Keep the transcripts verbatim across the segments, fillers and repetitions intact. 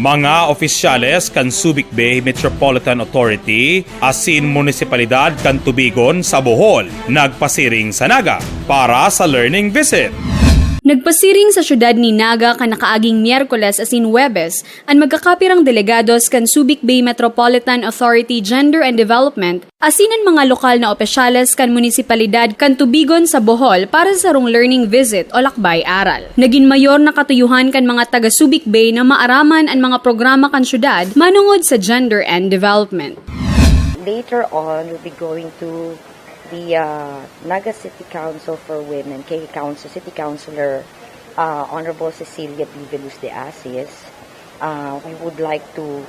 Mga opisyales kan Subic Bay Metropolitan Authority asin Munisipalidad kan Tubigon sa Bohol nagpasiring sa Naga para sa learning visit. Nagpasiring sa siyudad ni Naga kan nakaaging Miyerkules asin Huwebes an magkakapirang delegados kan Subic Bay Metropolitan Authority Gender and Development asin an mga lokal na opisyales kan munisipalidad kan Tubigon sa Bohol para sa sarong learning visit o lakbay-aral. Nagin mayor na katuyuhan kan mga taga Subic Bay na maaraman an mga programa kan syudad manungod sa gender and development. Later on, we'll be going to the uh, Naga City Council for Women, kay Council, City Councilor uh, Honorable Cecilia Biveluz de Asis. Uh, we would like to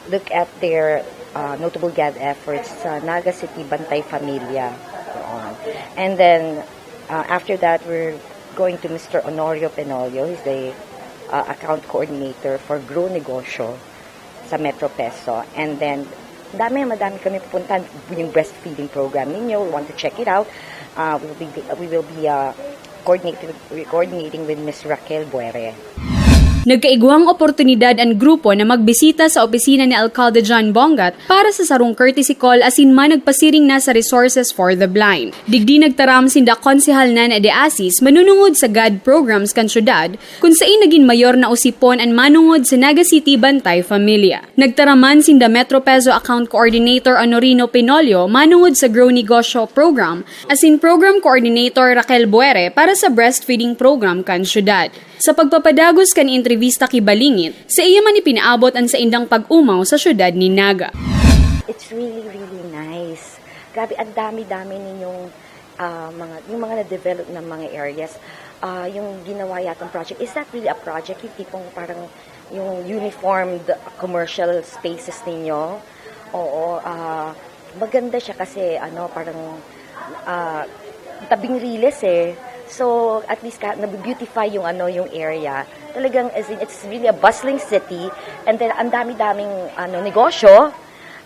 look at their uh, notable GAD efforts sa Naga City Bantay Familia. Doon. And then, uh, after that, we're going to Mister Honorio Penolio. He's the uh, account coordinator for Grow Negosyo sa Metro Peso. And then, dami, madami kami pupuntahan. Yung breastfeeding program ninyo, we want to check it out. Uh, we'll be, we will be uh, coordinating, coordinating with Miss Raquel Buere. Nagkaigwang oportunidad an grupo na magbisita sa opisina ni Alcalde John Bongat para sa sarong courtesy call asin managpasiring na sa Resources for the Blind. Digdi nagtaram sinda Konsehal Nana de Asis manunungod sa GAD programs kan syudad, kun sain nagin mayor na usipon an manungod sa Naga City Bantay Familia. Nagtaraman sinda Metro Peso Account Coordinator Honorino Pinolio manungod sa Grow Negosyo Program asin Program Coordinator Raquel Buere para sa breastfeeding program kan syudad. Sa pagpapadagos kan entrevista ki Balingit, saiya man ipinaabot an saindang pag-umaw sa syudad ni Naga. It's really, really nice. Grabe, ang dami-dami ninyong uh, mga, yung mga na-develop ng mga areas. Uh, yung ginawa yatang project, is that really a project? Yung tipong parang yung uniformed commercial spaces ninyo? Oo, uh, maganda siya kasi ano, parang uh, tabing riles eh. So, at least ka, nabibeautify yung ano, yung area. Talagang, as in, it's really a bustling city. And then, ang dami-daming ano, negosyo.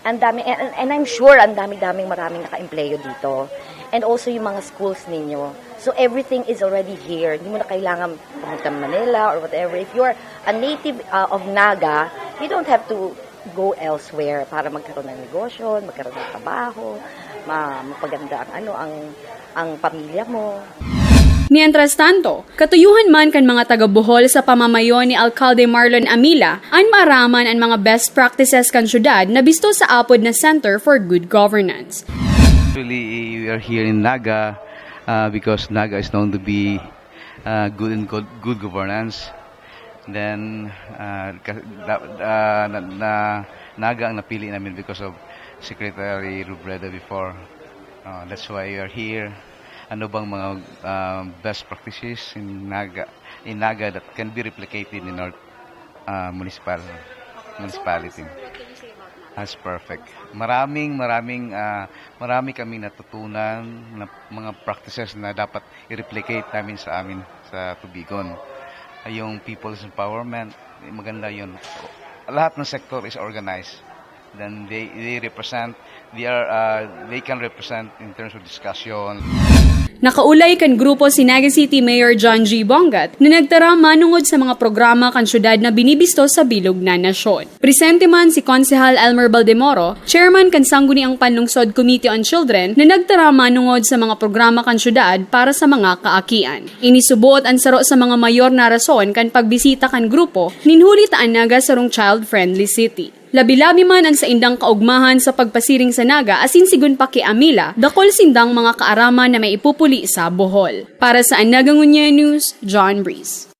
Ang dami, and, and I'm sure ang dami-daming maraming naka-empleyo dito. And also yung mga schools ninyo. So everything is already here. Hindi mo na kailangan pumunta Manila or whatever. If you're a native uh, of Naga, you don't have to go elsewhere para magkaroon ng negosyo, magkaroon ng trabaho, ma mapaganda ang ano ang ang pamilya mo. Mientras tanto, katuyuhan man kan mga taga Bohol sa pamamayo ni Alcalde Marlon Amila an maaraman an mga best practices kan syudad na bisto sa apod na Center for Good Governance. Actually, we are here in Naga uh, because Naga is known to be uh, good in good, good governance. Then, uh, uh, na, na, Naga ang napili namin because of Secretary Robredo before. Uh, that's why we are here. Ano bang mga uh, best practices in Naga, in Naga that can be replicated in our uh, municipal municipality? That's perfect. Maraming maraming uh, marami kaming natutunan na mga practices na dapat i-replicate namin sa amin sa Tubigon. Yung people's empowerment, maganda yun. Lahat ng sector is organized. Then they, they represent, they are, uh, they can represent in terms of discussion. Nakaulay kan grupo si Naga City Mayor John G. Bongat na nagtaram manungod sa mga programa kan syudad na binibisto sa bilog na nasyon. Presente man si Konsehal Elmer Baldemoro, chairman kan Sangguniang Panlungsod Committee on Children, na nagtaram manungod sa mga programa kan syudad para sa mga kaakian. Inisubot an saro sa mga mayor na rason kan pagbisita kan grupo nin huli ta an Naga sarong child-friendly city. Labi-labi man an saindang kaugmahan sa pagpasiring sa Naga asin sigon pa ki Amila, dakol sindang mga kaaraman na maipupuli sa Bohol. Para sa An Naga Ngunyan News, John Breeze.